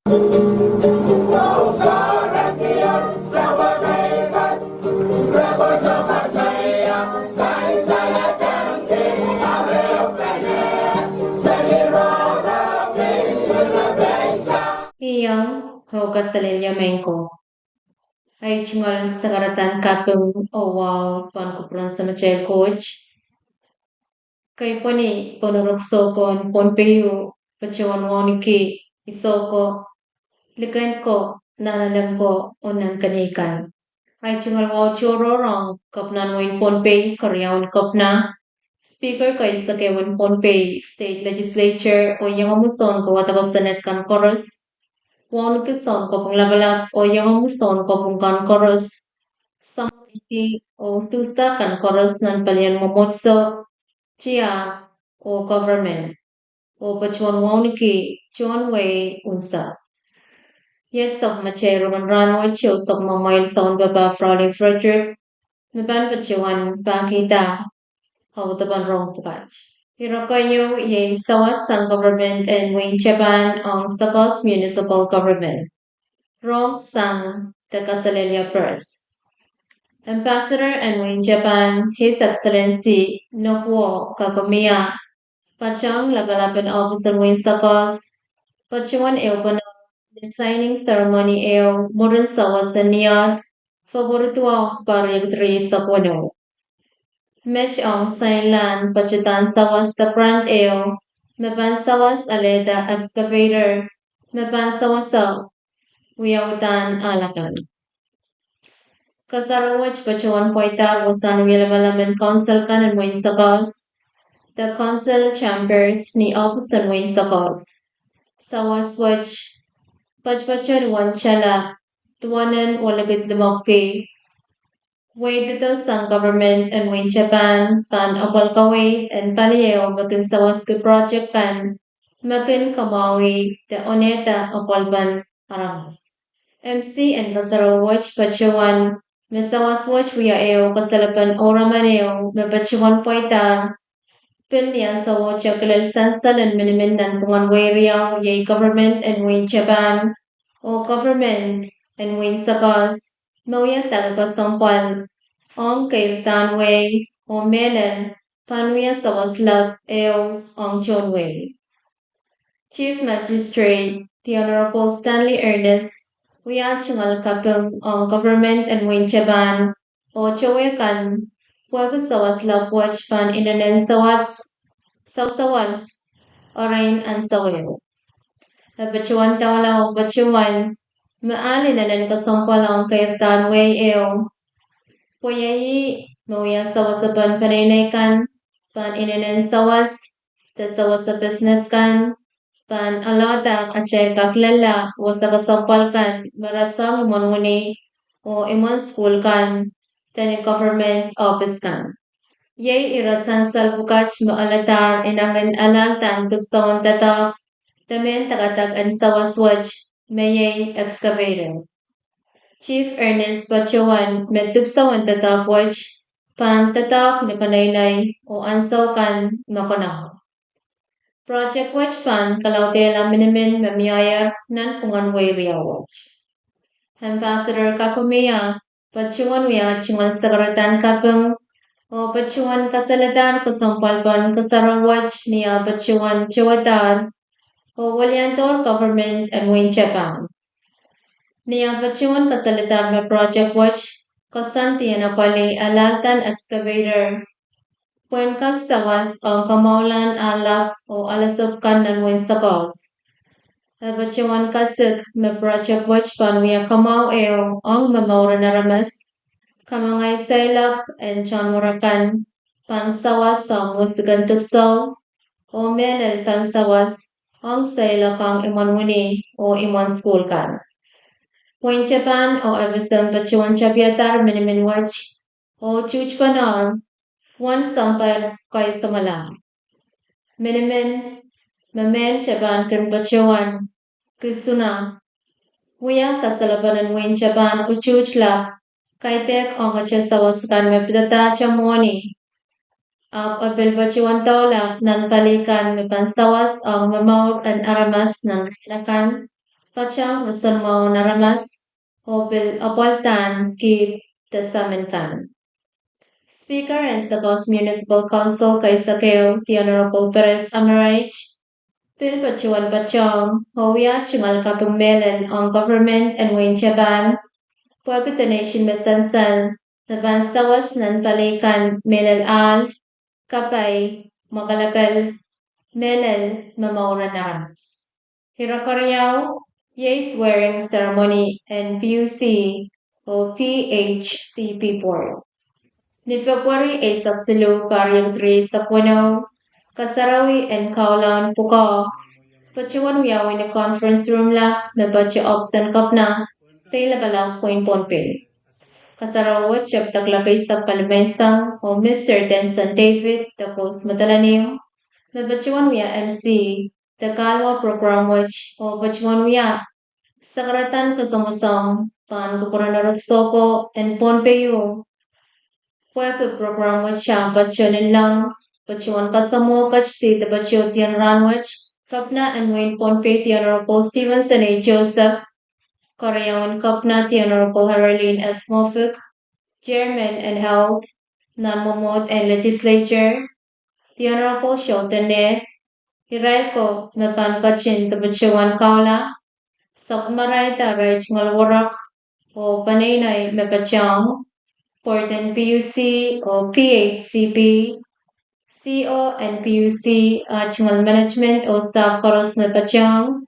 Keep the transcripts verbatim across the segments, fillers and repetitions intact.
Iang, oh kaselehlie mehn ko. Ei tungoal sakaradahn kaping oh wahu pahn kupwuren Samatail Koht. Kei pwehni pwehn orok soukohn Pohnpei, patohwan wauneki soukohp likin ko, nahnalek ko, oh nan keinek kan. Ei tungoal wahu tohrohr ong Kepinahn wein Pohnpei, keriaun Kepina, Speaker keisekehwen Pohnpei State Legislature, oh iengomwi sounkopwung wadek Senate kan koaros, wauneki sounkopwung lapalap oh iengomwi sounkopwung kan koaros, samwalahn oh usuhsda kan koaros nan palien mwomwohdiso, tiahk, oh government, oh patohwan wauneki tohn wehi unsek. Iet sapwmatail rong en rahn wet oh sapwmamwail Sounpapah Raleigh Frederick me pahn patohwan pahkihda audepen rong pwukat. Ire keieu iei sawas sang government en wehin Japan ong Sakos Municipal Government. Rong sang de kaselehlie press. Ambassador en wehin Japan, His Excellency Nobuo Kakumiya, patohng lapalapen ohpis en wehin Sakos, patohwan ehupene signing ceremony ehu mwurin sawas en Niehd, February duwau, pahr riekid rieisek weneu. Met ong sainlahn patohdan sawas de grant ehu me pahn sawas alehda excavator me pahn sawasa wiawi dahn ahl akan. Kasarawi wet patohwan pweidahr wasahn wie lamalam en council kan en wehin Sakos, de council chambers ni ohpis en wehin Sakos. Sawas wet patopatohwan tala duwen en welikid limepwiki. Wehwehdo sang government en wehin Japan pahn apwal kaweid en pali ehu me kin sawaski project kan me kin kamwahwih de onehda apwalipen aramas. Emsi en kasarawi wet patohwan me sawas wet wia ehu kasalepen ouraman ehu me patohwan pweidahr pil ni ansowohte kilel sansal en minimin nanpwungen wehi riau iei government en wehin Japan oh government en wehin Sakos me wia dake kesempwal ong keirdahn wehi oh mehlel pahn wia sawas lap ehu ong tohn wehi. Chief Magistrate, the Honorable Stanley Ernest, wia tungoal kaping ong government en wehin Japan oh towe kan pwehki sawas lap wet pahn inenen sawas, sawasawas, erein ansou ehu. E patohwan doula oh patohwan me ahl inenen kesempwal ong keirdahn wehi ehu, pwe iei me wia sawasepen peneinei kan pahn inenen sawas, de sawase business kan, pahn alehda atail kak lella wasa kesempwal kan me rasehng imwen wini oh imwen sukuhl kan, de ni government ohpis kan. Iei ire sansal pwukat me alehdahr inangin alahldan dipwisoun doadoahk de mehn dakadek en sawas wet me iei excavator. Chief Ernest patohwan me dipwisoun doadoahk wet pahn doadoahk ni keneinei oh ansou kan me konehng. Project wet pahn kalaudehla minimin me mieier nanpwungen wehi riau wet. Ambassador Kakumiya patohwan wia tungoal sakaradahn kaping oh patohwan kasaledahr kesempwalpen kasarawi wet ni ah patohwan towedahr oh weliandohr government en wehin Japan. Ni ah patohwan kasaledahr me project wet koasoandi en apwalih alahldan excavator pwehn kak sawas ong kamwahulahn ahl lap oh alehsepw kan nan wehin Sakos. E patohwan kasik me project wet pahn wia kamwahu ehu ong momour en aramas, kamangai seiloak en tohnwar akan, pahn sawas ong wesiken dipwisou, oh mehlel pahn sawas ong seiloak ong imwen wini oh imwen sukuhl kan. Wehin Japan oh FSM patohwan tapihadahr minimin wet oh tuhpenohr uwen sounpar kaisamwalahr. Minimin me mehn Japan kin patohwan kisuna wia kasalepen en wehin Japan utuht lap, kaidehk ong ete sawas akan me pidada mwohni, ahpw e pil patohwan doula nan pali kan me pahn sawas ong momour en aramas nan rahn akan, patohng roson mwahu en aramas, oh pil apwaldan kiht de samin kan. Speaker en Sacoas Municipal Council keisekeo, The Honorable Perez Amaraich, pil patohwan patohng oh wia tungoal kaping mehlel ong government en wehin Japan pwehki donation me sansal me pahn sawas nan palei kan mehlel ahl, kapai, mwakelekel, mehlel me mouren aramas. Ire keriau, iei swearing ceremony en P U C oh P H C P board. Ni February eisek siluh, pahr riekid rieisek weneu, kasarawi en kaulawan pwukoa patohwan wiawi ni conference room lap me patoh ohpis en kepina, Peilapalap, wehin Pohnpei. Kasarawi wet tepda kuloak eisek pali menseng, oh Mister Denson David de Kous Madolenihmw me patohwan wia M C de kahluwa program wet, oh patohwan wia sakaradahn kasamwosohng pahn kupwuren Orok Soko en Pohnpei ieu, pwehki program wet ah patoh nanleng, patohwan kasamwo ketidi de patohdiong rahnwet, Kepina en wehin Pohnpei, The Honorable Stevenson A. Joseph, Keriaun Kepina, The Honorable Herlin S. Moffick, Chairman en Health, nan mwomwohd en Legislature, The Honorable Sholten Ned, irail ko me pahn ketin de patohwan kahula, sapwellimarail de arail tungoal werek oh peneinei me patohng, board en P U C oh P H C P, C O en P U C, ah tungoal management oh staff koaros me patohng,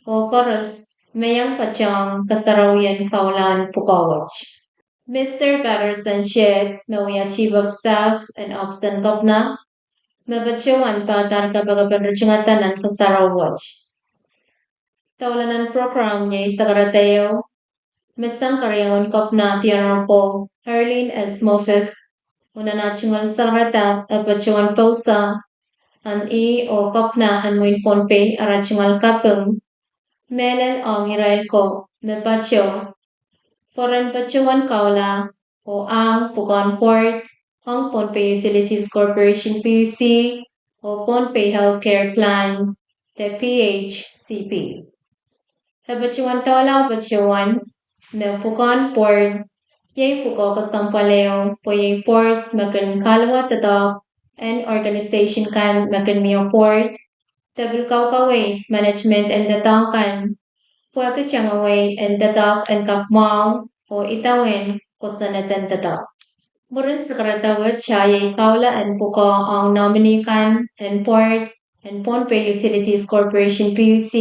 oh koaros me iang patohng kasarawien kaulawan pwukoa wet. Mister Patterson Shedd me wia Chief of Staff en ohpis en Kepina me patohwan pahn kapakap en ritingada nan kasarawi wet. Doula nan program iei sakarada ieu me sang Keriaun Kepina, The Honorable Herlin S. Moffick, oh nan ah tungoal sakarada e patohwan pousa en ih oh Kepina en wehin Pohnpei ara tungoal kaping mehlel ong irail ko me patoh pwehn patohwan kahula oh ahng pwukoahn board ong Pohnpei Utilities Corporation, P U C, oh Pohnpei Healthcare Plan de P H C P. E patohwan doula patohwan me pwukoahn board iei pwukoa kesempwal ehu pwe iei board me kin kahluwa doadoahk en organisation kan me kin mie board, de pil kaukaweid management en doadoahk kan pwehki tengewei en doadoahk en kak mwahu oh idawehn kosonned en doadoahk. Mwurin sakarada wet ah iei kahula en pwukoa ong nominee kan en board en Pohnpei Utilities Corporation, P U C,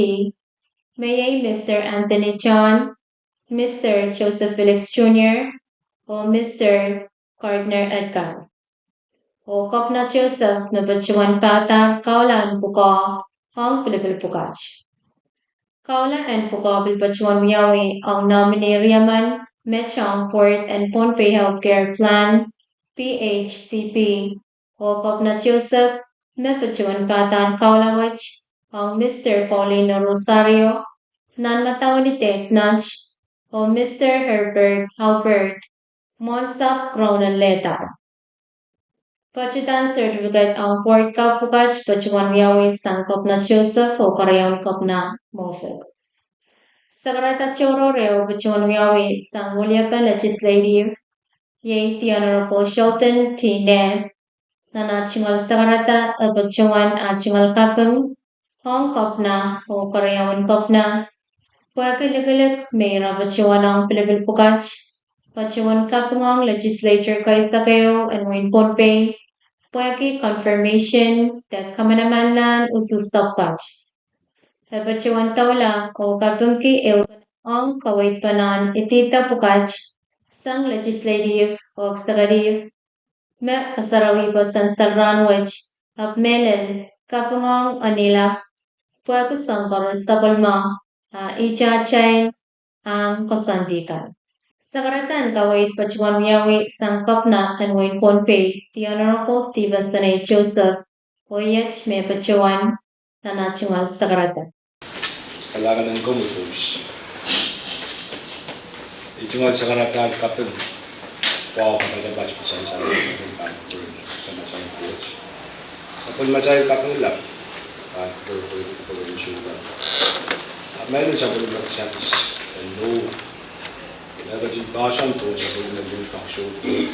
me iei Mister Anthony John, Mister Joseph Felix Junior, oh Mister Gardner Edgar. Oh Kepina Joseph me patohwan padahr kahula en pwukoa ong pilipil pwukat. Kahula en pwukoa pil patohwan wiawi ong nominee riemen me tong board en Pohnpei Healthcare Plan, P H C P, oh Kepina Joseph me patohwan padahr kahula wet ong Mister Paulino Rosario, nan madawen Idet Notch, oh Mister Herbert Albert, mwohnsapw Crown en Lehdahr. Patidahn certificate ong board kapw pwukat patohwan wiawi sang Kepina Joseph oh Keriaun Kepina Moffick. Sakarada tohrohr ehu patohwan wiawi sang Wohliapen Legislative, iei The Honorable Sholten T. Ned, nan ah tungoal sakarada e patohwan ah tungoal kaping ong Kepina oh Keriaun Kepina pwehki likilik me ira patohwan ong pilipil pwukat, patohwan kaping ong legislature keisekeo en wehin Pohnpei pwehki confirmation de kamanamanlahn usuhs pwukat. E patohwan doula oh kapingki ehu ong kaweid pahn idihda pwukat sang legislative oh executive me kasarawi pwe sansal rahnwet, ahpw mehlel kaping ong Anilap pwehki soang koaros sapwellime ah ihte atail ahng koasoandi kan. Sakaradahn kaweid patohwan wiawi sang Kepina en wehin Pohnpei, The Honorable Stevenson A. Joseph, oh iet me patohwan nan ah tungoal sakarada. Kalahngan en komwi Kous. Ih tungoal sakaradahn kaping pwukoa pahn patohwan pahn sansal rahnwet, pahn patohwan sansal rahnwet. Sapwellimatail kaping lap pahn patohwan patohwan patohwan Ahpw mehlel sapwellime kisakis en mour. Ih me ketin poahsoan pohn sapwellime lihpw pak soh. Eh,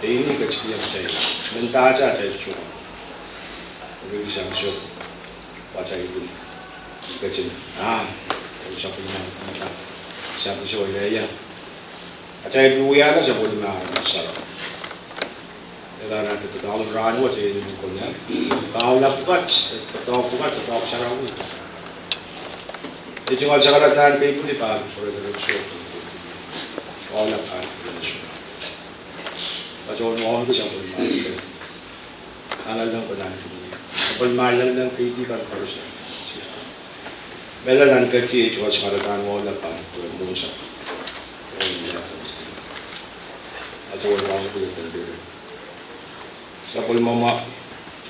pein ih ketikihong kitail mendahte atail tuhkehn kisakis o, atail pil ketin, ah, sapwellime kisakis o, lehiong atail pil wiahla sapwellime aramas sarawi. E kahrehda doadoahk en rahnwet e ni konya, kaula pwukat, doadoahk pwukat, doadoahk sarawi. E tungoal sakaradahn keipwili pahn pwurehng rehn Sohp. Kaula pahn pwurehng Sohp. Patohwan wauneki sapwellime. Anahn leng pahn, sapwellime leng leng keidi kan koaros. Mehlel nan ketiket e tungoal sakaradahn waula pahn pwurehng mwohnsapw. Patohwan wauneki sapwellime. Sapwellime mwahu,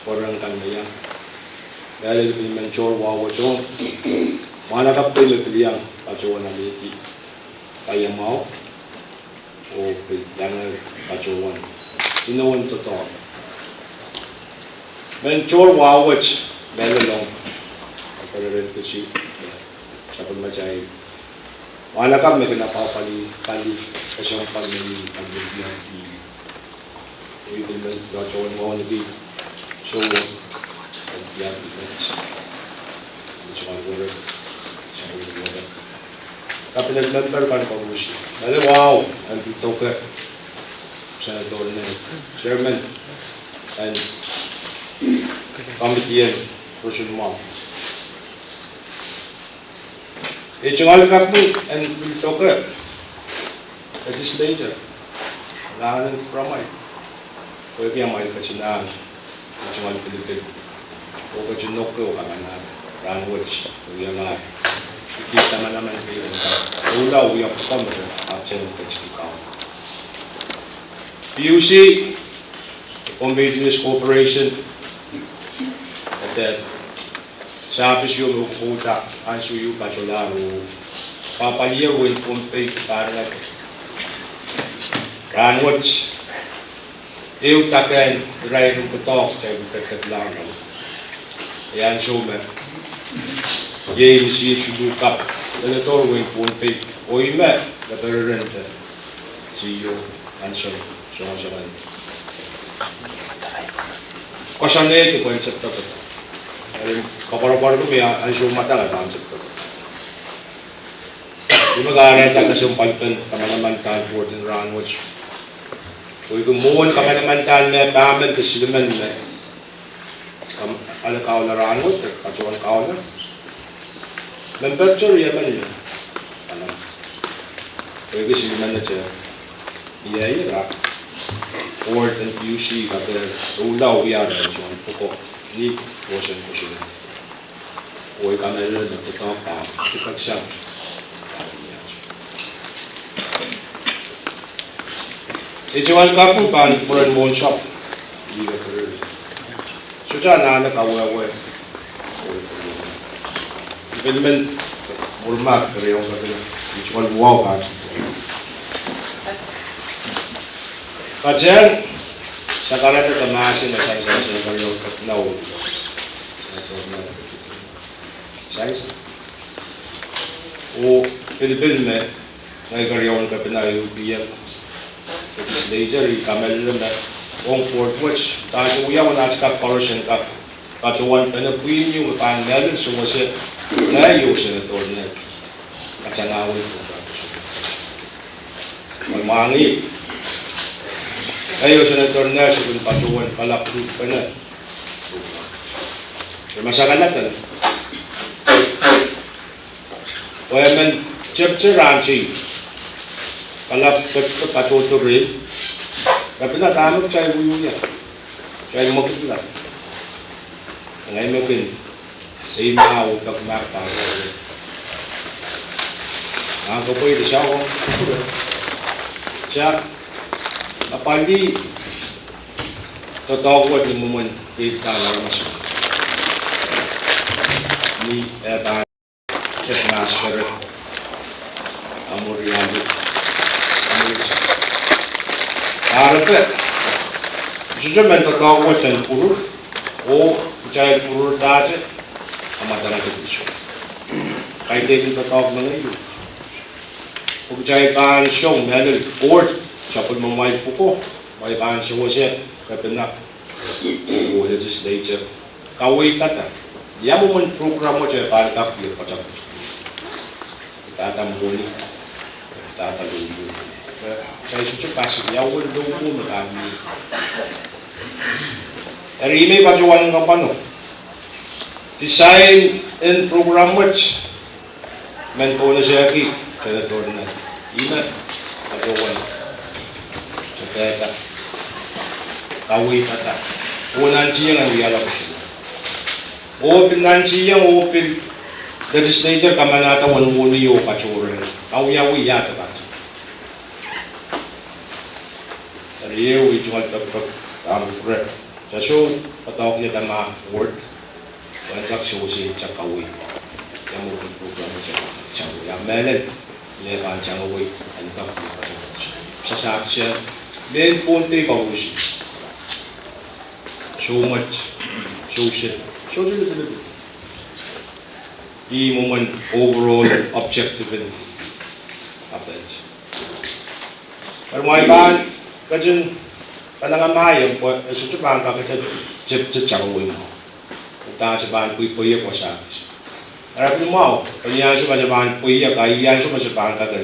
pwurehng kan me iang. Mehlel pil men tohr wahuwet ong mwahnakapw kei me pil iang patohwan alehdi paiamwahu oh pil iang patohwan inowen doadoahk. Men tohr wahuwet mehlel ong, a pil rehn kesiw, sapwellimatail mwahnakapw me kin apwahpwalih pali, kesempwal me ih pali, pali, pali. Ih pil men patohwan wauneki soh, pali, pali, pali. Ih tungoal were, sapwellime were. Kabinet memper kan koaros. Mehlel wahu en pil doke Senator Ned, chairman en komiti en roson mwahu. Ih tungoal kaping en pil doke legislature, nan en ramai. Pwehki amwail ketin ahng, ih tungoal pilipil, oh ketin nohk oh kamanah rahnwet, wialahr. Kihda manaman kei, doula wia pwukoa me ahpw sen ketikihong. P U C, Pohnpei Tourist Corporation, ede sahpis ieu me pwukoa ansou ieu patohlahr oh pahpalier wehin Pohnpei pahr ngehn rahnwet. Ehu dakehn irair en doadoahk kitail pil ketikihong. E ansou me iei misihn suluh kapw, lelodohr wehin Pohnpei, oh ih me lepererende C E O Anson Soangosoangen koasoanehdi pwehn sehse doadoahk. Eri koapworopworki me ansou mwadang e pahn sehse doadoahk. Ih me kahrehda kesempwalpen kamanaman en board en rahnwet. Pwehki mwohn kamanaman en me pahmen de silimen me ale kaula rahnwet, patohwan kaula. Memper tohr riemen me, pwehki silimen te iei ira board en P U C kadehr doula wiahla soangen pwukoa ni pwoson pwoson. Oh I kamehlele me doadoahk pahn dipek sang. Ih tungoal kaping pahn pwurehng mwohnsapw. Sohte anahne kawehwe. Pil men mwuhr me keriaun kepina, ih tungoal wahu pahn patehng sakarada de mahsen me sansal sang keriaun kepina oh sansal. Oh pilipil me ngehi keriaun kepina U P M legislator, I kamehlele me ong board wet, dahte wia wen at kak koaros en kak patohwan pene pwihn ieu me pahn mehlel sewese, ngehi oh Senator Ned katangawi. Mwahngih, ngehi oh Senator Ned se kin patohwan kalapw tuhpene. Re masak akan, pwe emen tepte rahnwet, kalapw tepte patohdo rehi, kepina, dahme kitail wiewia, kitail mwekidla. Ngehi me kin eimah oh pekimahk pahn wehwe. Ahn kepwei de sawa, sa apwalih doadoahk wet ni mwomwen keid kan aramas. Ni e pahn tek maskere, a mwuri alu, a mwuri. Kahrepe, sohte men doadoahk wet en pwurur, oh kitail pwururdahte, a mwadangete pwuso. Kaidehkin doadoahk mengei. Pwe kitail pahn song mehlel board, sapwellimamwail pwuko, ma e pahn sewese kepina oh legislature kaweidada ia mwomwen program wet e pahn kak wia poatoapoat. Dahda mwohni, dahda lohmwohni. Eh, kitail sohte pasik ia uwen lohmwohni pahn mie. Eri ih me I patohwan kapwano. Design en program wet men kohn esehki Senator Ned, ih me patohwan tepehda, kaweidada, oh nantihong en wiahla kosonned. Oh pil nantihong oh pil legislature kamanahda uwen mwohni oh katohrehla, kawiawi ia department. Eri ehu I tungoal pekipek, dahme kupwure, se soh, doadoahk ia dahme word, pwe en kak sewese kitail kaweid ia mwomwen program wet, kitail wia mehlel, me pahn tangawei, en kak wia poatoapoat. Sasakte, mehn Pohnpei koaros, soumwet, sousehse, sohte lipilipil. Ih mwomwen overall objective en kapehl. Eri mwein pahn ketin kanengamah ong pwe e sohte pahn kakete tepte tangawei mwahu. Udahn se pahn pweipweiek wasa kis. Eri pil mwahu, pwe ni ansou me se pahn pweiek, a ih ansou me se pahn kak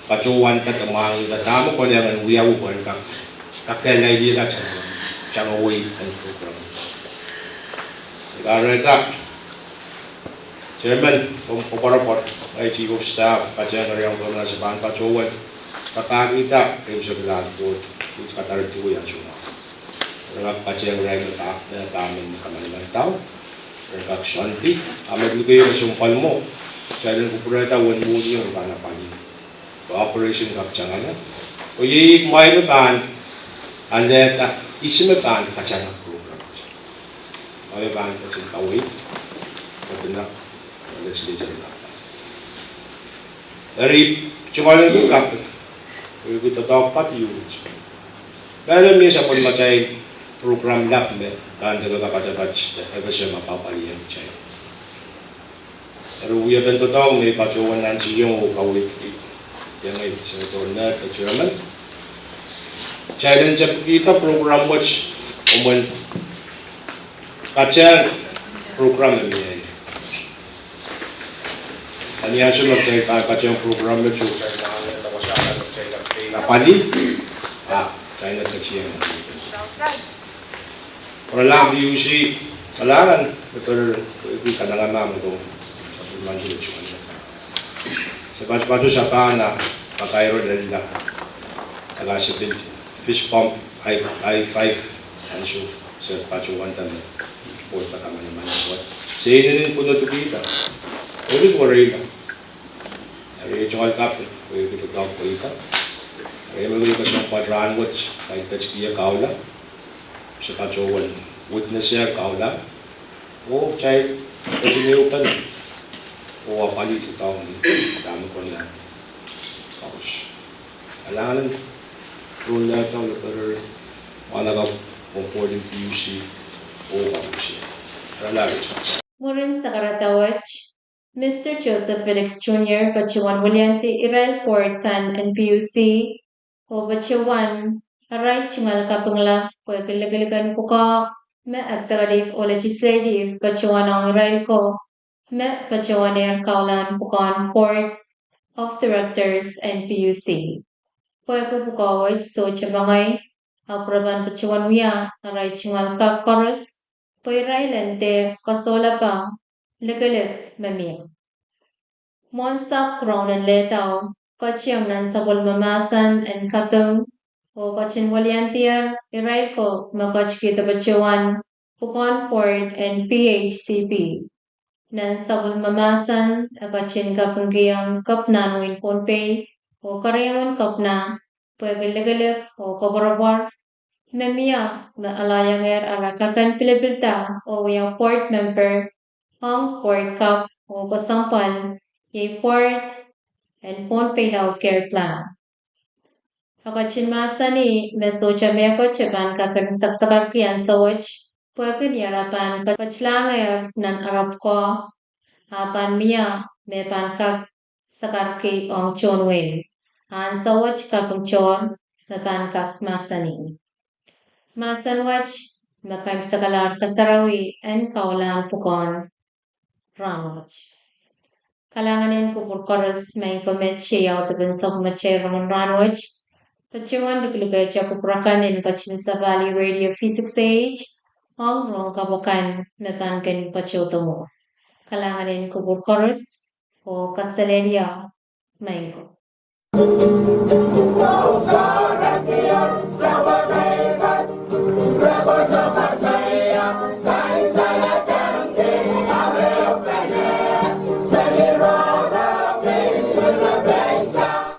patohwanda de mwahngih dahme kolahng en wiawi pwe en kak, kak kehlailihla tangawei, tangawei en program. Kahrehda Chairman, komw koapworopwor, ngehi Chief of Staff, patehng keriaun Governor se pahn patohwan kapakihda ehu sekilahn board, kiht kadaredi wei ansou mwahu. Re kak patehng irail me pa, me pahn men kamanamandahr, re kak soandi, a me luke ieu me sounpwal mwo, kitail en kupwurehda uwen mwohni re pahn apwalih. Operation kak tangala. Oh iei mwein me pahn alehda ihs me pahn katanga program. Mwein me pahn ketin kaweid, kepina, legislature. Eri tungoal en kapikipek, eri doadoahk pwukat ieu. Mehlel mie sapwellimatail program lap me pahn deke kapatapat, e pese me kapwaiada kitail. Eri wiepen doadoahk me I patohwan nantihong oh kaweidki, iang ei Senator Ned de Chairman, kitail en tepkihda program wet, omwen patehng program me mie. A ni ansou me kitail pahn patehng program me soh, kitail pahn apwalih, a kitail en ketieng. Pwuralahng PUC, kalahngan, me pil kanengamah me komw, sapwellimanki me se patopato sapan a pakairo lella, a kasapin fist bump, high, high five, ansou se patohwanda me board pahn kamanaman wet. Se inenen pwunodikihda, e kis wereila. Eri tungoal kapikipek, pwehki doadoahk pweida. Eri me wia kesempwal rahnwet, kitail ketikihda kahula, se patohwan witness-er kahula, oh kitail ketin ehupene oh apwalih doadoahk me dahme kolahng koaros. Kalahngan en Ron Lehtail, Leperer, mwahnakapw, oh board en PUC, oh koaros. Mwurin sakarada wet, Mister Joseph Felix Junior patohwan wiliandi irail board kan en PUC, oh patohwan arail tungoal kapingala pwehki likiliken pwukoa me executive oh legislative patohwan ong irail ko me patohwanehr kaulahn pwukoahn Board of Directors en PUC. Pwehki pwukoa wet sohte mengei, ahpw re pahn patohwan wia arail tungoal kak koaros pwe irail en dehr kasohlahpa likilik me mie. Mwohn sak Ron Lehtail ketieng nan sapwellime mahsen en kaping, oh ketin wiliandier irail ko me ketikihda patohwan pwukoahn board en PHCP. Nan sapwellime mahsen e ketin kapingkihong Kepina en wehin Pohnpei oh keriaun Kepina pwehki likilik oh koapworopwor me mie me ahlahiengehr ara kak en pilipilda oh wia board member ong board kak oh kesempwal iei board en Pohnpei Healthcare Plan. E ketin mahsanih me sohte mehkot e pahn kak en sakasakarki ansou wet pwehki ni ara pahn ketilahngehr nan ara pwukoa, a pahn mie me pahn kak sakarki ong tohn wehi. Ansou wet kaping tohn me pahn kak mahsanih. Mahsen wet me kaimwisekalahr kasarawi en kaulahn pwukoahn rahnwet. Kalahngan en kupwur koaros, maing ko, me iei audepen sapwellimatail rongen rahnwet. Patohwan likilikihte kupwur akan en ketin sapahl Radio V six A H ong rohng kapw akan me pahn kin patohdo mwo. Kalahngan en kupwur koaros, oh kaselehlie, maing ko.